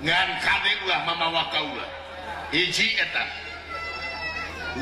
Ngan kade ulah mamawa kaula. Hiji eta.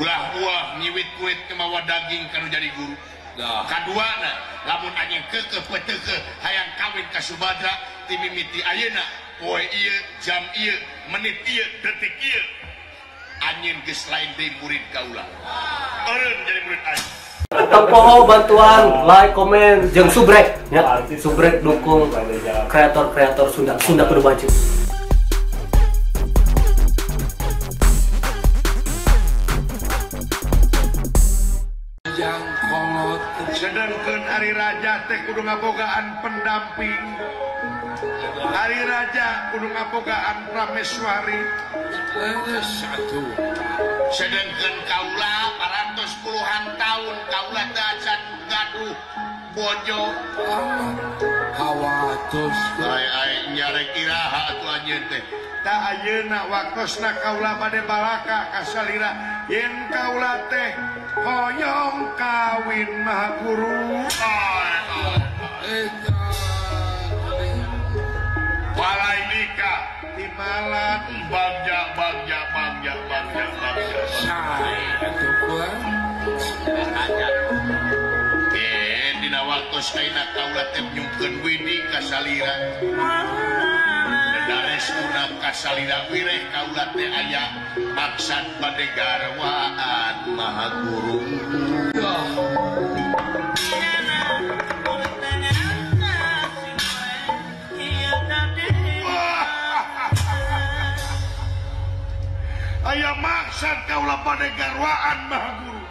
Ulah buah nyiwit kuit kemawa daging kanu jadi guru. Kaduana lamun anjeun keukeuh peuteukeuh hayang kawin ka Subadra ti mimiti ayeuna poe ieu jam ieu menit ieu detik ieu anjeun geus lain deui murid kaula. Eureun jadi murid aing. Tempoho bantuan like, komen, jeung subrek ya. Subrek dukung kreator-kreator Sunda. Sunda kudu maju. Sedangkan Ari Raja teh kudu ngabogaan pendamping. Ari Raja kudu ngabogaan prameswari. Satu. Sedangkan kaula parantos puluhan tahun kaula teh acan gaduh bojo. Hawatos. Ai ai nyarek iraha atuh anjeun teh. Ta ayeuna waktosna kaula bade balaka ka salira yen kaula teh hoyong kawin maha guru. Balai nikah timalan bagja bagja bagja bagja bagja. Sae atuh kurang. Dina waktos ayeuna kaula teh nyungkeun widi ka salira. Daresuna ka salira wireh kaula teh aya maksad bade garwaan maha guru. Aya maksad kaula bade garwaan maha guru.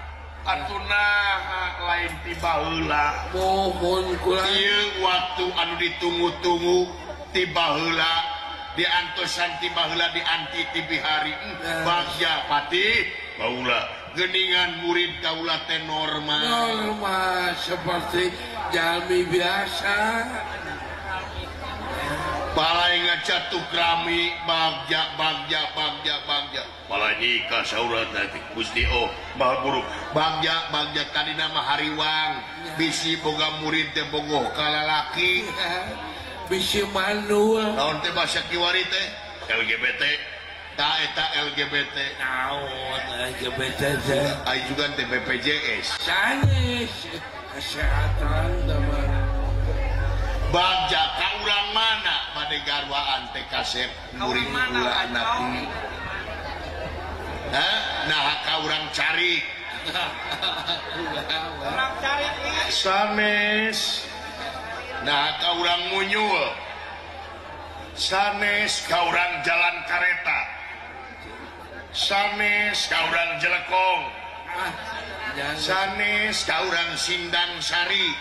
Atuh naha lain ti baheula. Mohon kula. Ieu waktu anu ditunggu-tunggu ti baheula diantosan ti baheula dianti ti bihari. Bagja patih baula geuningan murid kaula teh normal. Normal seperti jalmi biasa. Balai ngacatuk rami bagja bagja bagja bagja. Balai nikah saurat nanti Gusti oh maha guru. Bagja bagja tadi nama hariwang bisi boga murid teh bogoh kalalaki. Bisi manul. Naon teh bahasa kiwari teh LGBT. Ta eta LGBT. Naon LGBT teh? Ai juga teh BPJS. Sanes kesehatan mah. Bagja ka urang mana bade garwaan teh kasep murid kula anak. Hah? Nah ka urang cari. Urang cari. Sanes. Nah ka urang munyul. Sanes ka urang jalan kareta. Sanes ka urang jelekong. Sanes ka urang Sindang Sari.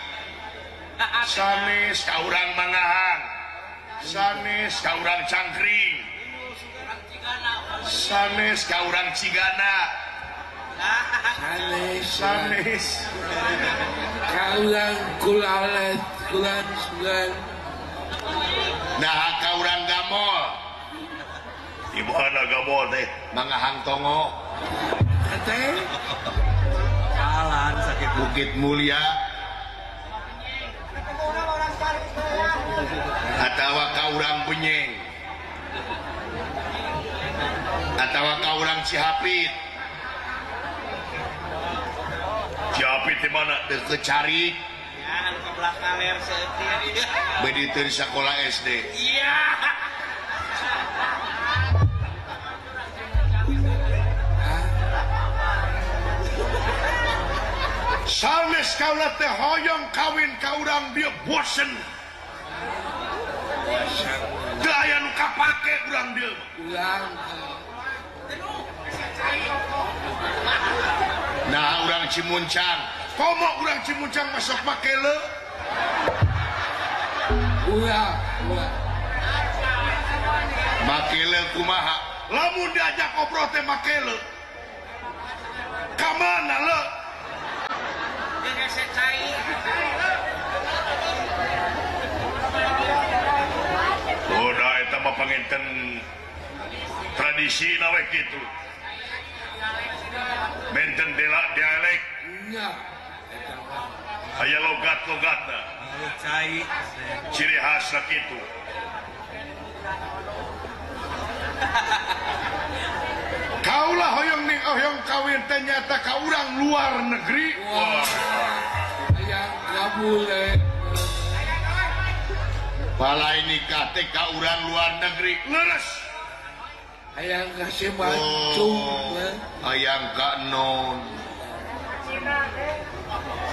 Sanes ka urang Mangahang. Sanes ka urang Cangkring. Sanes ka urang Cigana. Sanes sanes ka urang Kulalet kulan sugan. Nah ka urang Gamol. Di mana Gamol teh? Mangahang Tongo. Teh jalan sakit Bukit Mulia. Atawa ka urang Benyeng. Atawa ka urang Cihapit. Cihapit di mana? Deket Cari. Ya, anu ke belakang ler seeutik. Bedi teu di sakola SD. Iya. Sanes kaula teh hoyong kawin ka urang dieu bosen. Teu aya nu kapake urang dieu. Urang. Nah urang Cimuncang. Komo urang Cimuncang masuk make le. Ulah, ulah. Make le kumaha? Lamun diajak obrol teh make le. Ka mana le? Udah eta mah panginten tradisi we kitu. Benten dialek. Nya. Aya logat-logatna. Cai. Ciri khasna kitu. dipikahoyong kawin teh nyata ka urang luar negeri. Wah, hayang kabule. Palai nikah teh ka urang luar negeri. Leres. Hayang kasih mancung. Hayang ka non.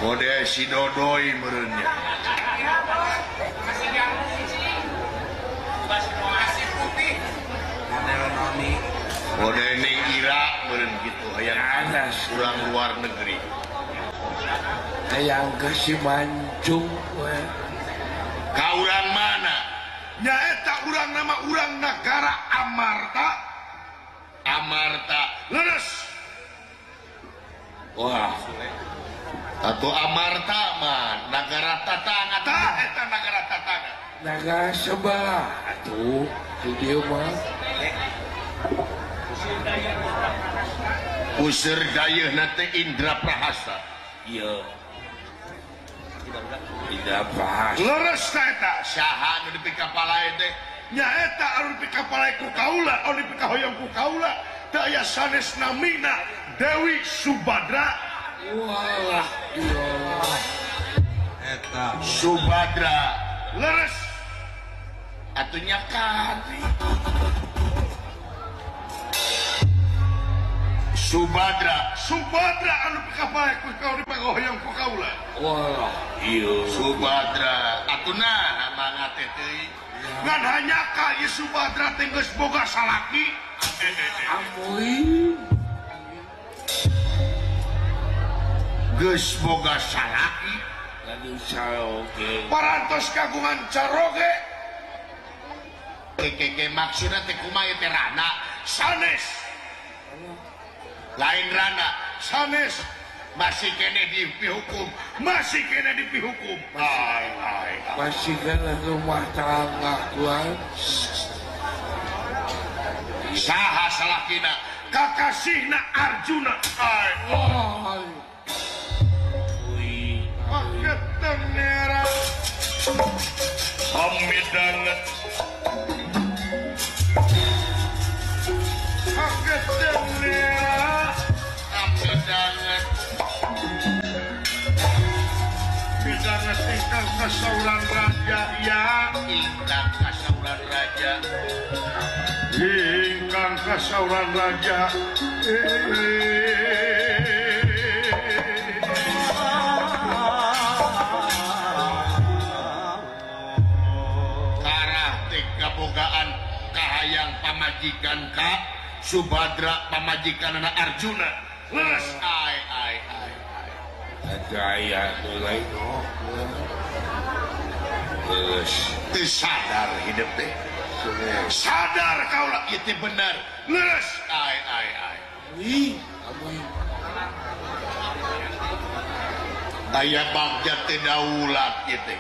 Kode si Dodoi merenya. Kode ning Irak meren gitu. Hayang urang luar negeri. Hayang kasih mancung. Ka urang mana? Nyaeta urang nama urang nagara Amarta. Amarta. Leres. Wah. Atau Amarta mah nagara tatangga. Tah eta nagara tatangga. Nagara sebelah atuh di dieu mah. Usir dayeuhna teh Indra Prahasta. Ieu. Indra Prahasta. Leres ta eta saha nu dipikapalae teh? Nyaeta anu dipikapalae ku kaula, anu dipikahoyong ku kaula, teu aya sanes namina Dewi Subadra. Walah, iyalah. Eta Subadra. Leres. Atunya kan. Subadra, Subadra anu pikapalae ku kaula dipikahoyong ku kaula. Walah, ieu. Subadra, atuna mangga teh teuing. Ngan hanya ka ieu Subadra teh geus boga salaki. Ampun. Geus boga salaki. Gaduh caroge. Parantos kagungan caroge. Keke maksudna teh kumaha ieu teh rana? Sanes. Lain rana, sanes. Masih kene dipihukum, masih kene dipihukum. Ai ai. Masih kene rumah tangga kuat. Saha salakina? Kakasihna Arjuna. Ai. Ai. Paketenera. Hamidanget. Paketenera. Hamidanget. Bidanget ingkang kasauran raja ya, ingkang kasauran raja. Ingkang kasauran raja. Karah teh kabogaan kahayang pamajikan ka Subadra pamajikan anak Arjuna. Leres ai ai ai. Ada mulai no. Leres. Teu sadar hidup teh. Sadar kaulah ieu teh bener. Leres ai ai ai. Wih, amuy. Aya bagja teh daulat ieu teh.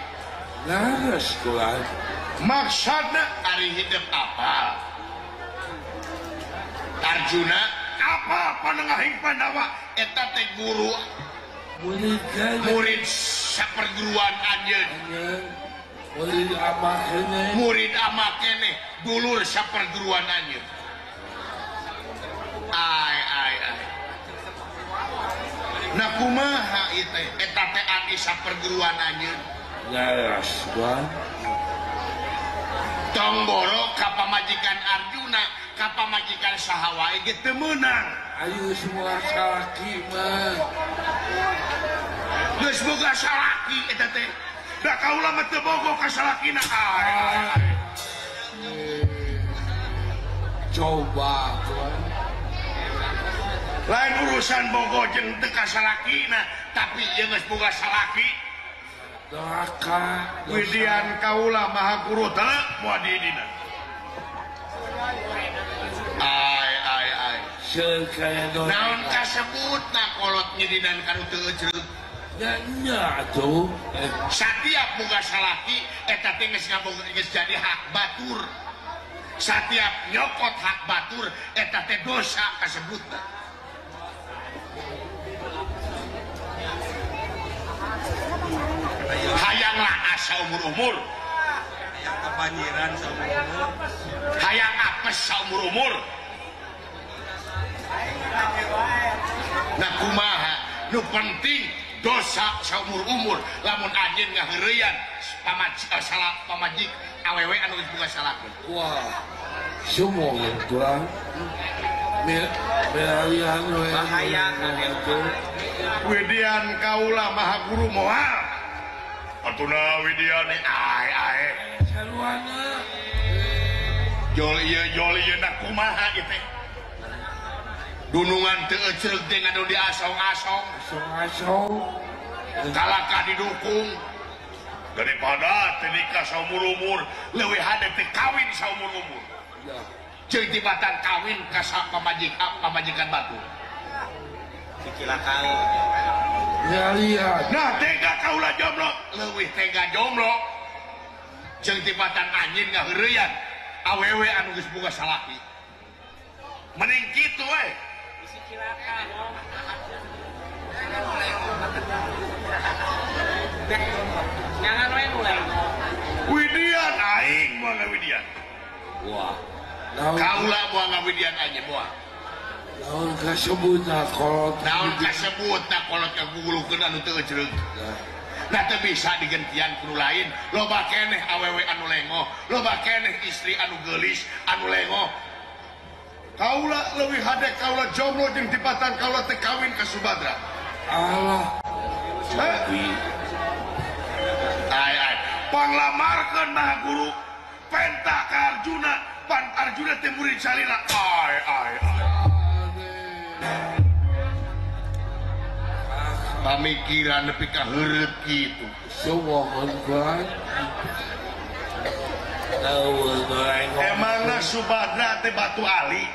Leres kulan. Maksudna ari hidup apal? Arjuna apa panengahing Pandawa eta teh guru murid saperguruan anjeun. Murid ama keneh. Murid ama keneh dulur saperguruan anjeun. Ai ai ai. Nah kumaha ieu teh eta teh adi saperguruan anjeun. Leres kulan. Tong boro ka pamajikan Arjuna, ka pamajikan saha wae ge teu meunang. Ayo semua salaki mah. Geus boga salaki eta teh. Da kaula mah teu bogo ka salakina. Ai. Coba kulan. Lain urusan bogo jeung teu ka salakina, tapi ieu geus boga salaki. Doraka Widian kaula maha guru teu moal di dina. Ai ai ai. Seueur kaya doraka. Naon kasebutna kolot nyidinan kanu teu ejreug? Nya nya atuh. Satiap boga salaki eta teh geus ngaboga geus jadi hak batur. Satiap nyokot hak batur eta teh dosa kasebutna. Hayanglah asa umur-umur. Hayang kebanjiran saumur-umur. Hayang apes saumur-umur. Nu penting dosa saumur-umur lamun anjeun ngaheureuyan salah pamajik awewe anu geus boga salaki. Wah. Sumur tuang. Melalian we. Bahaya Widian kaula maha guru moal. Atuna Widian ae ae. Saruana. Jol ieu na kumaha ieu teh. Dunungan teu eceug teh ngadu diasong-asong. Asong-asong. Kalakah didukung. Daripada teu nikah saumur-umur, leuwih hade teu kawin saumur-umur. Jeung tibatan kawin ka pamajikan batur. Dicilakal. Ya. Nah tega kaula jomblo, leuwih tega jomblo. Jeung tibatan anjeun ngaheureyan awewe anu geus boga salaki. Mending kitu we. Bisi cilaka. Nyangan we mulai. Widian aing moal ngawidian. Wah. Kaula moal ngawidian aja moal. Naon kasebutna kolot. Naon kasebutna kolot kagugulukeun anu teu ecereug. Nah teu bisa digentian ku lain, loba keneh awewe anu lengoh, loba keneh istri anu geulis, anu lengoh. Kaula leuwih hade kaula jomblo jeung tibatan kaula teu kawin ka Subadra. Allah. Ai ai, panglamarkeun maha guru, penta ka Arjuna, pan Arjuna teh murid salila. Ai ai ai. Pamikiran nepi ka heureut kitu. Emangna Subadra teh batu ali?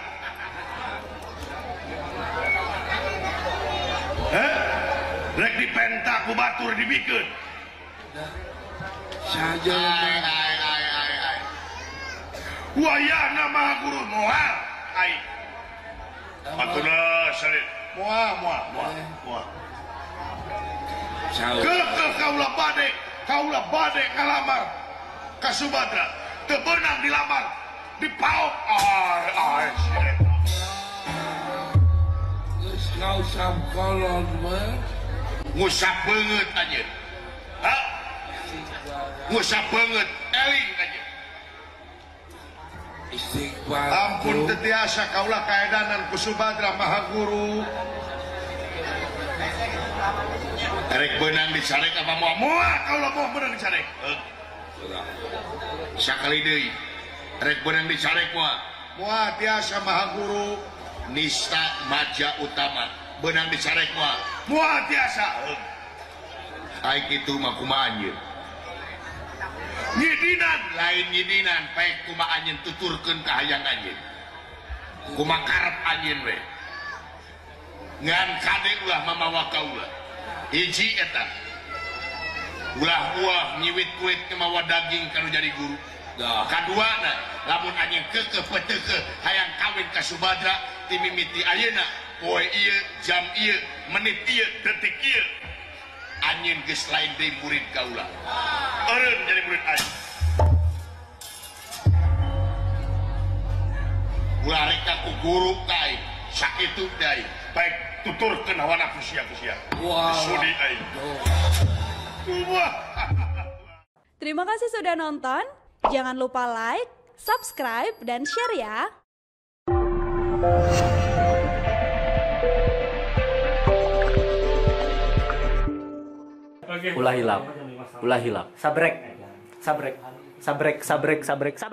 Heh? Rek dipenta ku batur dibikeun. Saja. Ai ai ai ai ai. Wayahna maha guru moal ai. Atuna salin. Moal moal moal moal. Kekeh kaula bade ngalamar ka Subadra, teu beunang dilamar, dipaok. Ai ai si eta. Geus ngausap kolon mah. Ngusap beungeut anjeun. Ha? Ngusap beungeut eling anjeun. Istighfar. Ampun teu tiasa kaula kaedanan ku Subadra maha guru. Erek beunang dicarek apa moal? Moal kaula moal beunang dicarek. Sakali deui. Erek beunang dicarek moal. Moal tiasa maha guru nista maja utama. Beunang dicarek moal. Moal tiasa. Ai kitu mah kumaha anjeun? Nyidinan lain nyidinan paek kumaha anjeun tuturkeun ka hayang anjeun. Kumaha karep anjeun we. Ngan kade ulah mamawa kaula. Hiji eta ulah buah nyiwit kulit mawa daging kanu jadi guru. Kaduana lamun anjeun keukeuh peuteukeuh hayang kawin ka Subadra ti mimiti ayeuna poe ieu jam ieu menit ieu detik ieu anjeun geus lain deui murid kaula. Eureun jadi murid aing. Ulah rek ku guru ka aing sakitu teh aing. Baik tuturkeun hawa nafsu sia ku sia. Sudi aing. Wah. Terima kasih sudah nonton. Jangan lupa like, subscribe, dan share ya. Ulah hilap. Ulah hilap. Sabrek. Sabrek. Sabrek, sabrek, sabrek, sabrek.